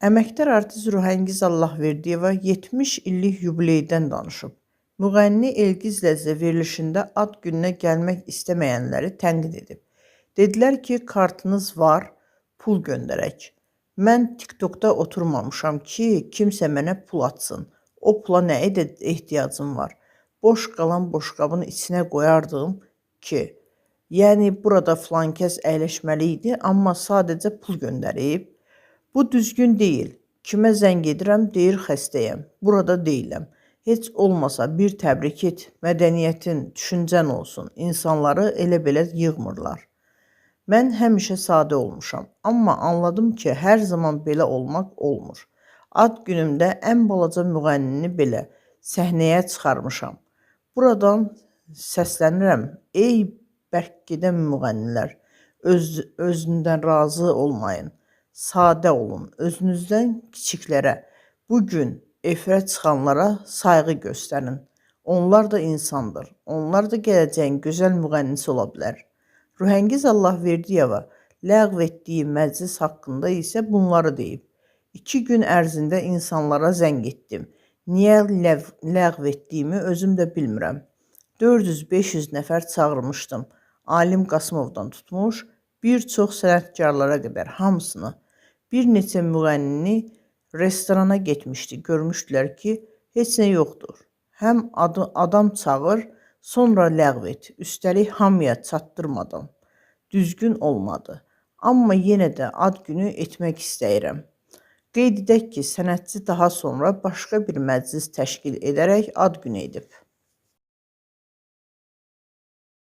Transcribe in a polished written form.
Əməkdar artist Ruhəngiz Allahverdiyeva 70 illik yubileydən danışıb. Müğənni Elgizlə verilişində ad gününə gəlmək istəməyənləri tənqid edib. Dedilər ki, kartınız var, pul göndərək. Mən TikTokda oturmamışam ki, kimsə mənə pul atsın. O pula nə ehtiyacım var? Boş qalan boşqabın içinə qoyardım ki, yəni burada filankəs əyləşməli idi, amma sadəcə pul göndərib. Bu düzgün deyil. Kimə zəng edirəm, deyir xəstəyəm. Burada deyiləm. Heç olmasa bir təbrik et, mədəniyyətin, düşüncən olsun. İnsanları elə-belə yığmırlar. Mən həmişə sadə olmuşam, amma anladım ki, hər zaman belə olmaq olmur. Ad günümdə ən balaca müğənnini belə səhnəyə çıxarmışam. Buradan səslənirəm: Ey bərk gedən müğənnilər, özündən razı olmayın. Sadə olun, özünüzdən kiçiklərə, bu gün efirə çıxanlara sayğı göstərin. Onlar da insandır. Onlar da gələcəyin gözəl müğənnisi ola bilər. Ruhəngiz Allahverdiyeva ləğv etdiyi məclis haqqında isə bunları deyib. 2 gün ərzində insanlara zəng etdim. Niyə ləğv etdiyimi özüm də bilmirəm. 400-500 nəfər çağırmışdım. Alim Qasımovdan tutmuş, bir çox sənətkarlara qədər hamısını. Bir neçə müğənnini restorana getmişdi. Görmüşdülər ki, heç nə yoxdur. Həm adam çağır, sonra ləğv et. Üstəlik hamıya çatdırmadan. Düzgün olmadı. Amma yenə də ad günü etmək istəyirəm. Qeyd edək ki, sənətçi daha sonra başqa bir məclis təşkil edərək ad günü edib.